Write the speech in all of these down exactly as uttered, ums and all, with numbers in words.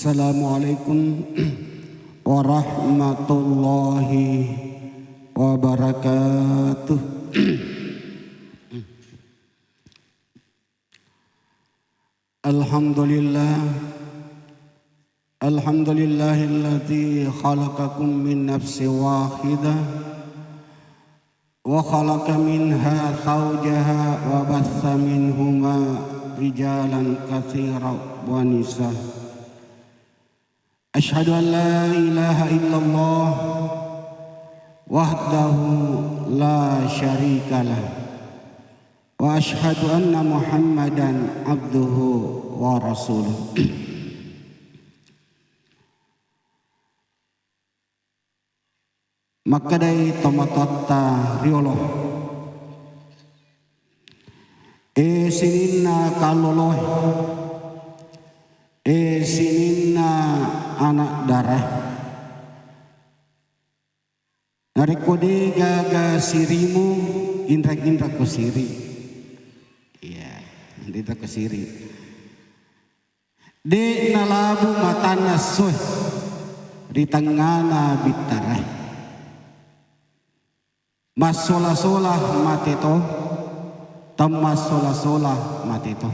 Assalamualaikum warahmatullahi wabarakatuh. Alhamdulillah. Alhamdulillahilladzi khalaqakum min nafsin wahidah wa khalaqa minha zaujaha wa batsa minhuma rijalan katsiran wa nisa. Asyhadu an la ilaha illallah wahdahu la syarikalah. Wa asyhadu anna Muhammadan abduhu wa rasuluh. Makkedai tomatoatta riolo, e sininna kalloloe, e sininna anak dara. Narekko de gaga sirimu, inrang-inrang ko siri. Iya, inrang ko siri. De nalabu matanna essoe ri tengngana bittarae. Massola-sola mate to, temmassola-sola mate to.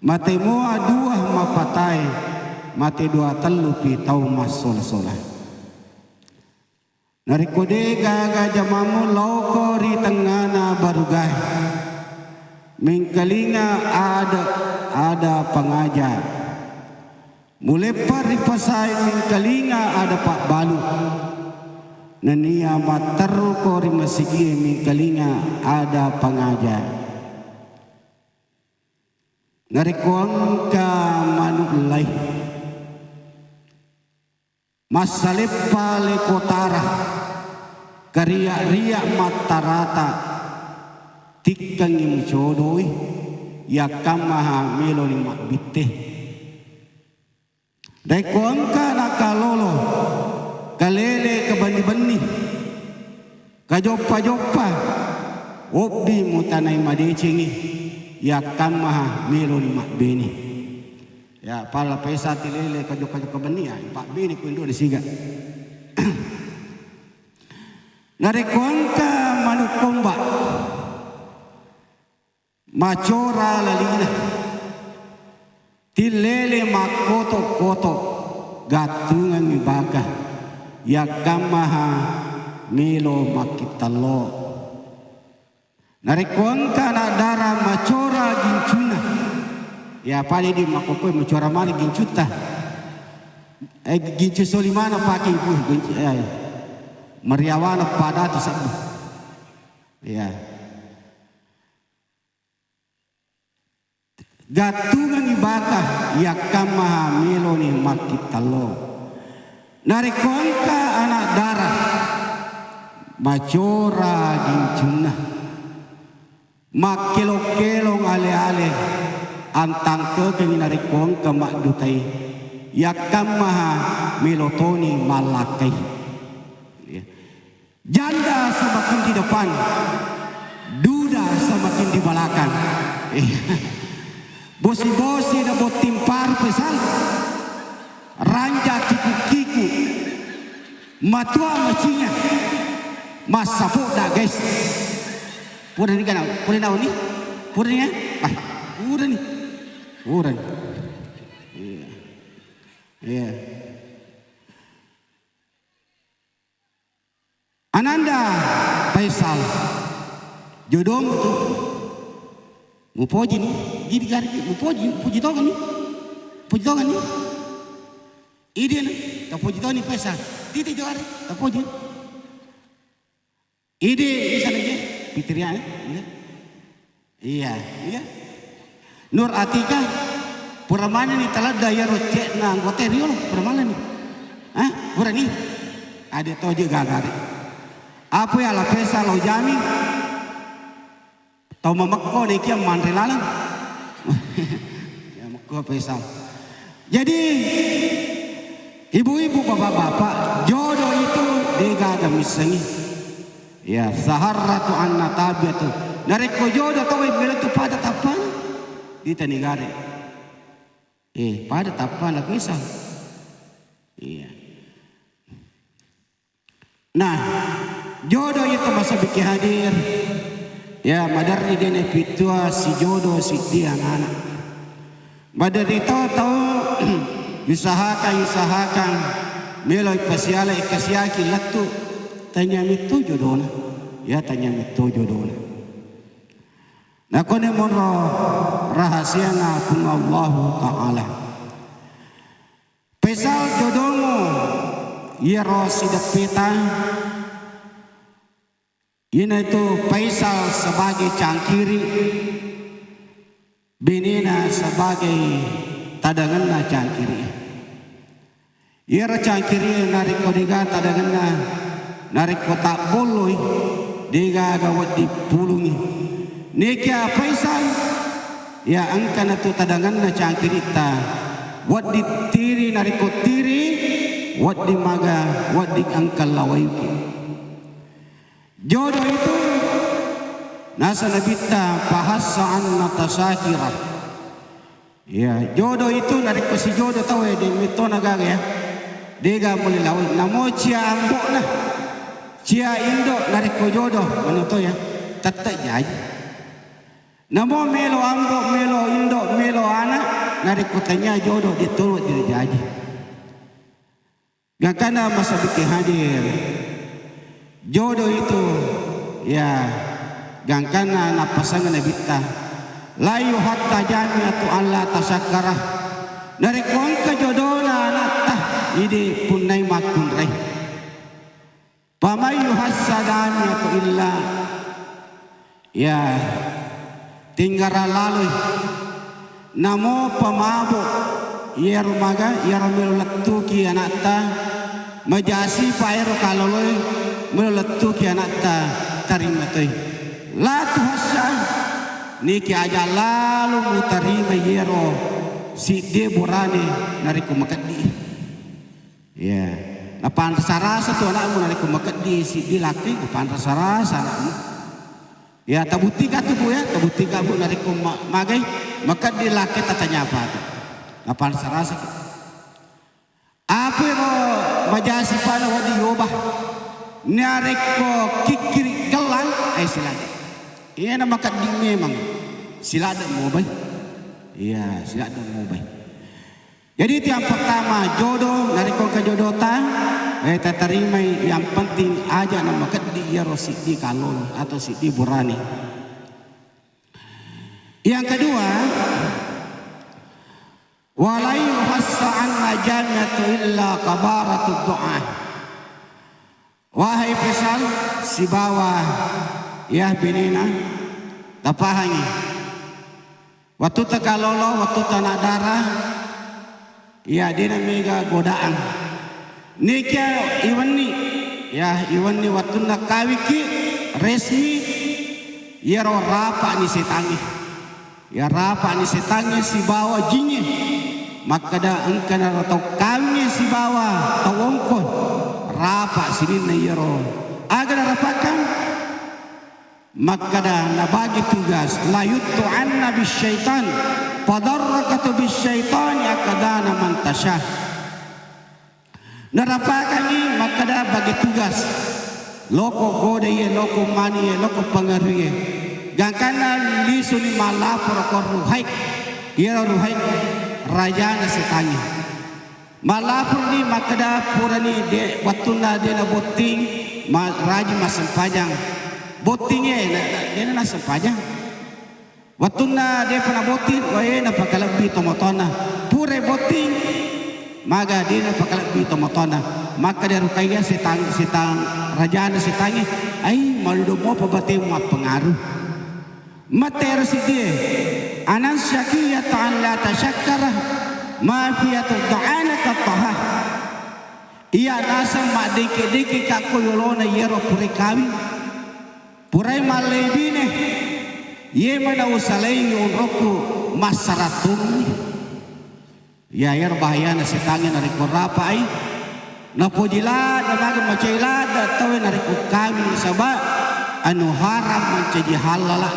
Mate mua dua mapatae, mate dua tellupi tau massola-sola. Narekko de gaga jamammu, laoko ri tengngana barugae. Mengkalinga ada, ada pangaja. Muleppa ri pasae mengkalinga ada pabbalu. Nennia matteruko ri masigie mengkalinga ada pangaja. Narekko engka manuk lai. Massaleppa le kotara, kariak-riak mattarata, tikkengngi mucodoi, yakkammaha meloni mabbitte. Rekko engka nakalolo, kalele kabenni-benni, kajoppa-joppa, obbi mutanai madecengngi, yakkammaha meloni mabbene. Ya, pala pesa tilele kajokka-jokka benni, ya, pabbene ko indo de siga. Narekko engka manuk komba, macora lalina, tillele makkoto-koto, gattungengngi baka, yakkammaha melo makkittallo. Narekko engka anak dara macora gincunna, ya, pada idi makkokkoe macora maneng gincutta. Eh, gincu soli maneng pake ibu, gincu, eh, mariawana pada tu sabbu. Ya. Gattungengngi baka, yakkammaha meloni makkittallo. Narekko engka anak dara macora gincunna, makkelong-kelong ale-ale, antangkekengngi narekko engka maddutai, yakkammaha melo toni mallakkai. Janda semakin di depan, duda semakin di belakang. Bosi-bosi na botting paru pesal, ranja kiku-kiku, matua macinga, massapo da guys. Pura ni kana, pura ni naoni, pura ni ya, ah, pura ni, pura ni. Iya, iya. Ananda Faisal, jodomu tu. Mupoji ni, gidi gari, mupoji, mupoji tonga ni. Mupoji tonga ni. Ide na, tapoji tonga ni Faisal. Titi jogare, tapoji. Ide isa lagi, Fitria, eh? Iya. Iya, iya. Nur Atika, pura manenni taladda iyaro cekna anggota riolo, pura manenni. Hah? Pura ni? Ade toje gagare. Apa ya la Faisal lo jami? Tau mamekko nekia manre laleng. Ya mekko Faisal. Jadi, ibu-ibu, bapak-bapak, jodoh itu degaga missengi. Ya, saharratu anna tabiatu. Narekko jodo tauwe melo tu pada tappana, ditanigare. Eh, pada tappa na Faisal. Iya. Nah, jodo itu masa bikin hadir. Ya, maderri dene pittua si jodo si dia anak. Maderri tau-tau usahakan, usahakan melo pasiala ikasiaki lettu, tanya mittu jodona. Ya, tanya mittu jodona. Nakone monro rahasiana Puang Allahu Ta'ala. Faisal jodomu iyaro sideppeta, iyanaitu Faisal sebagai cangkiri, benena sebagai tadangenna cangkiri. Iyaro cangkiri narekko dega tadangenna, narekko tabbolloi, dega aga wedding pulungi. Nekia Faisal, ya engka natu tadangenna cangkiritta, wedding tiri narekko tiri, wedding maga, wedding engka lawaiuki. Jodo itu nasa nabitta fahassa anna tasakira. Ya, jodo itu narekko si jodo tau e, de mettona gaga ya. Dega mulle lawai. Namo cia ambokna, cia indo narekko jodo, manoto ya, tette jaji. Namo melo ambo, melo indo, melo anak, narekko tanya jodo, de tolo de jaji. Gangkanna masa bikin hadir. Jodo itu, ya, gangkanna napasang nabitta. La yuhatta jamiatu alla tasakkara. Narekko engka jodona anatta, idi punnai makkunrai. Faman yuhassa jamiatu illa Ya, tinggara laloi. Namo pamabo iyaro maga, iyaro melo lettuki anatta, majasipa ero kaloloi, melo lettuki anatta, tarima toi. La tuhassa, niki aja lalo mutarima iyaro sidde borane narekko makeddi. Iya. Napanrasa-rasa tu anakmu narekko makeddi siddi lakkai, napanrasa-rasa anakmu. Ya, tabuttika tu, Bu, ya, tabuttika, Bu, narekko ma-, magai, makeddi lakkai tatanyapa tu. Napanrasa-rasa tu. Apa ero majasi pada wadi yoba. Narekko kikkiri gellang, ai silada. Iya, na makeddi memang. Silada mobai. Iya, silada mobai. Jadi itu yang pertama, jodoh, narekko engka jodota, eh, tatarimai, yang penting aja na makeddi iyaro siddi kalolo atau siddi burane. Yang kedua, wala yuhassa anna jamiatu illa kabaratud du'a. Wahai Faisal, sibawa, ya, benena, tapahangi. Wattutta kalolo, wattutta anak dara, ya, dena mega godaan. Nekia iwenni, ya, iwenni wattunna kawiki resmi, iyaro rapa'ni setangnge. Ya, rapa'ni setangnge sibawa jingnge. Makkeda engka naro tau kawingnge sibawa tau ongko. Rapa sininna iyaro. Aga narapakang? Makkeda nabagi tugas, la yuttu anna bisyaitan, fadarrakatu bisyaitani akadana man tasya. Narapakangngi makkeda bagi tugas, loko goda iye, loko mani iye, loko pengaruh iye. Gangkanna lisuni malapor ko Ruhaik. Iyaro Ruhaik rajana setangnge. Malapor ni makkeda purani de, wattunna de nabotting, ma-, rajin massempajang. Bottingnge na, na, de nassempajang. Wattunna depa nabotting, wae napakalebbi tomatoanna. Purai botting, maga de napakalebbi tomatoanna. Makkeda Rukaiya setang, setang rajana setangnge, ai maludo mopa batemu mappengaruh. Mate ero siddie, anan syakiyata an la tasyakkara ma fiyatu da'anaka taha. Iya naseng maddengke-dengke kakko yolona iyaro purai kawing. Purai malleibine, iye mana usalai onrokku massaratungi. Ya, iyaro bahayana setangnge narekko rapai. Napoji ladde maga macai ladde tauwe narekko kawing, saba anu haram mancaji halala.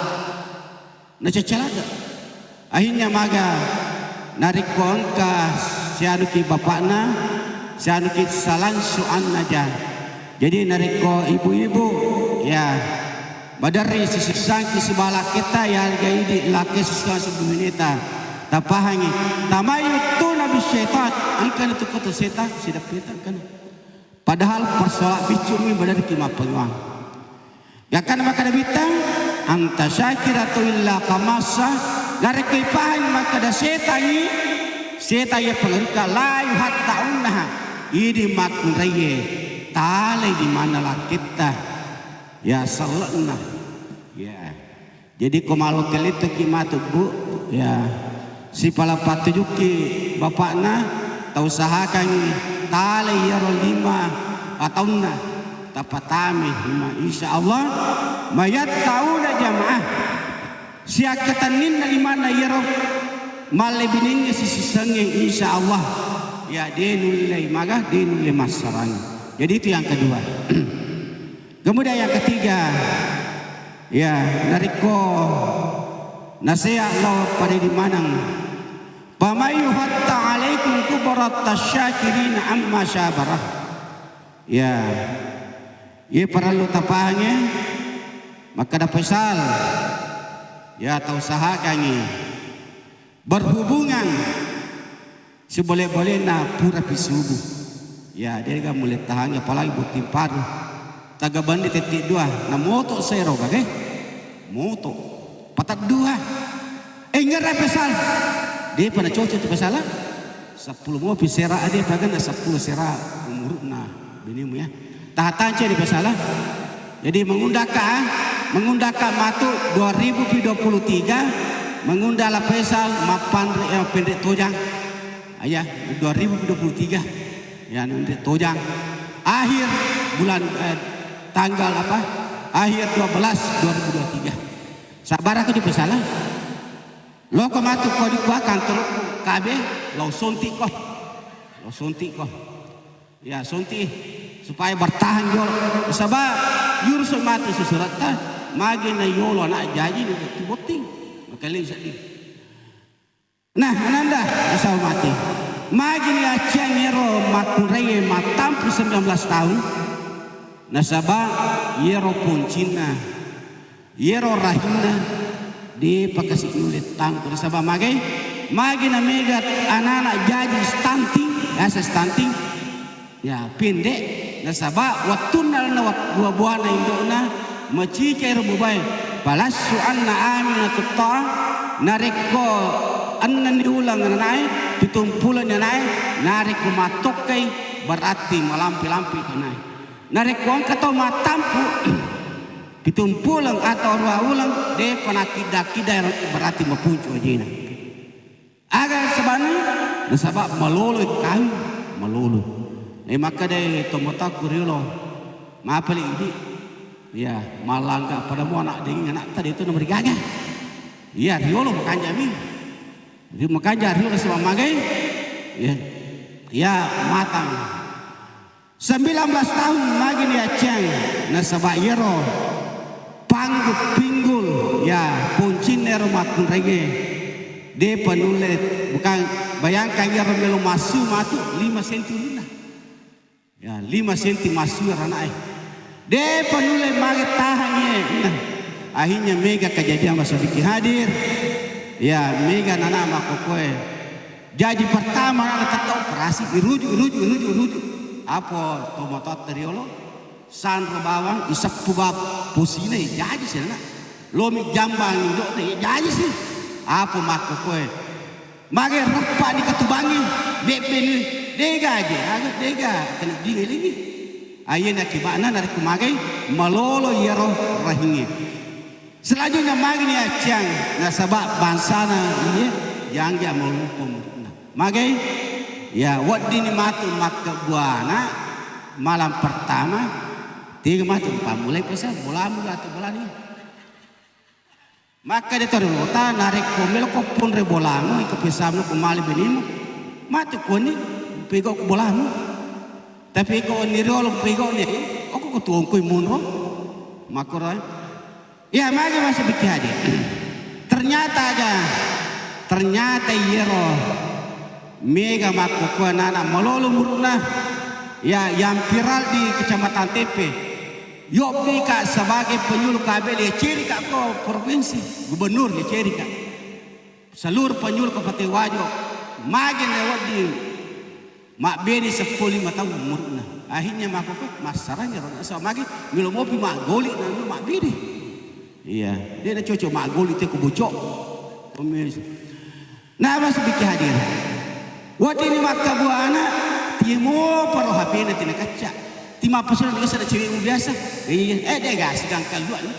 Nacacca ladde. Akhirnya maga Narekko engka sianuki bapakna, sianuki salangsu annaja. Jadi narekko ibu-ibu, ya, maderri sisissangki sibawa lakketta, ya, ga idi lakke sisissang sibumineta. Tapahangi, tamayyuttuna bisyaitan, engkana tu koto setang, sidappeta engkana. Padahal persoalan biccumi maderriki mappenguang. Gakkana makkeda Nabitta, "Anta syakiratu illa kamassa." Narekko ipahang makkeda setangi, setang iya pengaruka, la yuhatta'unnaha. Idi makkunraie, talai di mana lakketta. Ya, selle'na. Ya. Jadi ko malokke lettuki matu, Bu, ya, sipala pattujukki bapakna, tausahakangngi talai iyaro lima ataunna, tapatami lima, insya Allah, mayattauna jamaah. Siakkatenninna limanna iyaro mallebinengnge sisissengnge, insya Allah, ya, de nulle maga, de nulle massarang. Jadi itu yang kedua. Kemudian yang ketiga, ya, narekko nasea lao pada di maneng, "Faman yuhatta alaikum kubrat tasyakirina amma syabarah." Ya, ye parellu tapahange, makkeda Faisal, ya, tausahakangi berhubungan Sibole-bolena purapi subuh. Ya, dega mulle tahangi, apalagi botting paru. Taga bandi tetti dua, na moto sero gage. Moto. Patat dua. Eh, ngera pesal. Depa na cocok tu pesala. Sepuluh mopi sera ade pagana sepuluh sera umurna binimu ya. Tahatance di pesala. Jadi mengundaka, mengundaka matu dua ribu dua puluh tiga, mengunda La Faisal mappanre, eh, pendek tojang. Ayah, dua ribu dua puluh tiga. Ya, pendek tojang. Akhir bulan, eh, tanggal apa? Akhir dua belas dua ribu dua puluh tiga. Sabar aku di pesala. Loko matu ko di kua kantor K B, lo suntik ko. Lo suntik ko. Ya, sunti supaya bertahan jolo. Saba yurusu matu susuretta, magi na yolo anak jaji ni botting-botting. Makale sedih. Nah, ananda, asal mati. Magi ni acciang ero makkunraie mattampu sembilan belas tahun. Nasaba yero poncinna. Iyaro rahinna depa kasi nulle tangko nasaba magai, magi na mega anana jaji stunting, biasa stunting, ya, pendek, nasaba wettunna na wat-, dua buana indokna macica ero bobae, falassu anna aminatu ta, narekko ennenni uleng nanae, pitung puleng nanae, narekko mattokkai, berarti malampe-lampe nanae. Narekko engka tau mattampu, Pitumpuleng atau aruwa uleng, depa nakkidda-kidda, berarti mapuncu ajena. Aga sebanna? Nasaba malolo kawing, malolo. Eh, makkeda tomatoakku riolo, mapali idi. Iya, malangga pada mua anak denging anakta de tu nomor gaga. Iya, riolo makanjami. Ri makanja riolo nasaba magai. Iya. Iya, matang. Sembilan belas tahun magi ni Aceng, nasaba iyaro panggu pinggul, ya, poncinna ero makkunraie, depa nulle, bukan, bayangkan iyaro melo massu matu lima senti ulunna. Ya, lima senti massu ero ana'e. Depa nulle mage tahang iye. Nah, akhirnya mega kejadian masabiki hadir. Ya, mega nana makkokoe. Jaji pertama nana tette operasi, iruju, iruju, iruju, iruju. Apo tomatoatta riolo, sanro bawang, iseppu bab-, posina, jaji si nana. Lomi jambang indokna, jaji si. Apo makkokoe. Mage reppa ni katubangi, bebbe ni, dega je, aga dega, kena dingelingi. Aye na kibana narekko magai, malolo iyaro rahinge. Selanjutnya magi ni Aceng, nasaba bangsana iye jangge amalumpo muridna. Magai, ya, wedding ni matu makkebbuana malam pertama, tiga matu pammulai pesa, bolamu atau bolani. Makkeda to riolota, narekko meloko ponre bolamu, iko pesamu ko male benimu, matu koni pego ko bolamu. Tapi iko ni riolo pego ni, oko ko tuongkoi monro. Makkoro. Iya, magi masabiki hadir. Ternyata aga, Ternyata iyaro mega makkokkoe anana malolo umuru'na, ya, yang viral di Kecamatan Tempe. Yobbi ka sebagai penyuluh K B L, ya ceri ka ko provinsi, gubernur ya ceri ka. Seluruh penyuluh Kabupaten Wajo, magi na wedding mabbene seppulo lima taung umuru'na. Akhirnya makkokkoe massarang ero, nasaba magi melo mopi maggoli na melo mabbene. Iya, de' na cocok maggoli te ko bocok. Nah, Mas Biki hadir. Wedding ni makkabua ana', timo paro H P-na tina kacca. Tima pasal biasa ada cewekmu biasa. Iya, eh, de' gas gangka luar ni.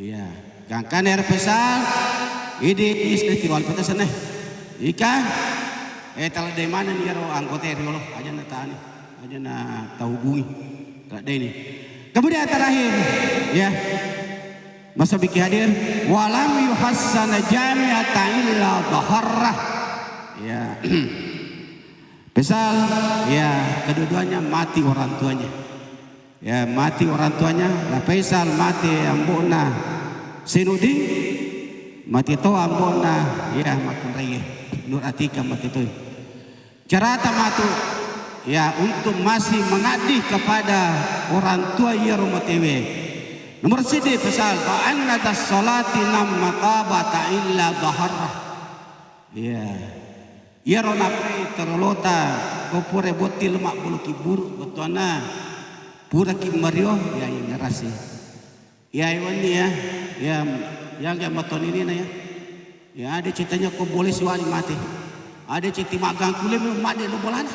Iya, gangka ner pesal. Idi is de tiwal peta sana. Ika, eh, tala de mana ni ro anggota riolo, aja na tani, aja na tau hubungi. Tala de ni. Kemudian terakhir, ya. Mas Biki hadir, walam yuhassana jami'ata illa dhaharrah. Ya. Pesal, ya, kedua-duanya mati orang tuanya. Ya, mati orang tuanya, La Faisal mati ambo'na Senudin, mati to ambo'na, ya, makkunraie. Nur Atika mati to. Carata matu, ya, untuk masih mengabdi kepada orang tua iyaro matewe. Nomor sidi pesal, wa anna tas salati lam maqabata illa dhaharrah. Iya. Iyaro nappai torolota ko pura botting lo mabboloki buru, bettuanna puraki mario, ya, iya ngerasi. Iya, iya wenni ya. Ya, ya, ya, matonini na ya. Ya, ada ceritanya ko boleh siwali mati. Ada cerita magang kuliah belum mati lo bolana.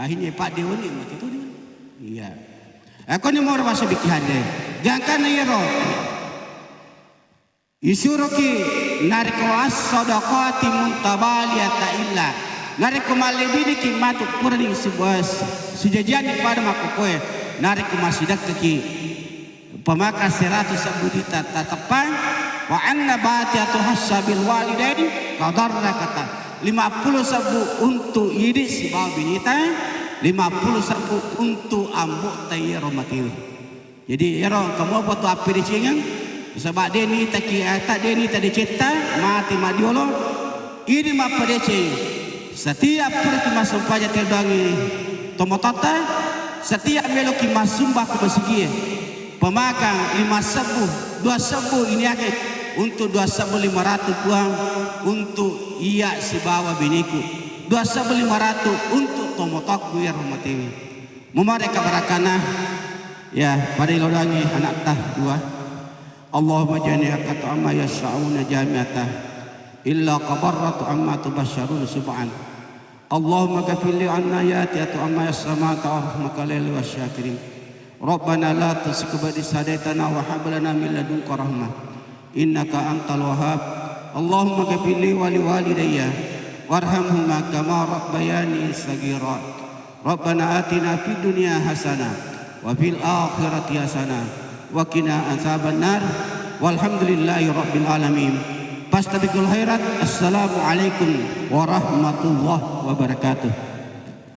Akhirnya Pak Dewa ni mati tu dia. Iya. Aku ni mau rasa bikin hande. Gangkana iyaro. Isuroki narekko as-sadaqati muntabaliata illa, narekko mallebbiniki matu purani sibuas sijajianni pada makkokkoe, narekko masidekkaki pamaka seratu sebbu juta tateppang, wa anna batiatu hassa bil walidain qadarrakata, lima puluh sebbu untuk idi sibawa binita, lima puluh sebbu untuk ambo'ta iyaro matewe. Jadi, ero engka mopa tu appedecengang, nasaba de nitaki ata, de nita decetta, mate maddiolo, idi mappadeceng. Setiap puraki massempajang teddoangngi tomatoatta, setiap meloki massumba ko masigie, pamakang lima sebbu, dua sebbu iniake untuk dua sebbu lima ratu Puang, untuk iya sibawa biniku, dua sebbu lima ratu untuk tomatoakku iyaro matewe. Mumareka barakana, ya, pada ilodangi anakta dua. Allahumma jami'ata amma yasyauna jami'ata illa qabarratu amma tubasyaruna subhan. Allahumma ghafirli anna yati'atu amma yassamata warhamka laili wasyakirin. Rabbana la tuzigh qulubana ba'da idh hadaytana wa hab lana min ladunka rahmah. Innaka antal wahhab. Allahumma ghafirli wa liwalidayya warhamhuma kama rabbayani shaghira. Rabbana atina fid dunya hasanah wa fil akhirati hasanah wa qina adzabannar. Walhamdulillahi rabbil alamin. Fastabiqul khairat. Assalamualaikum warahmatullahi wabarakatuh.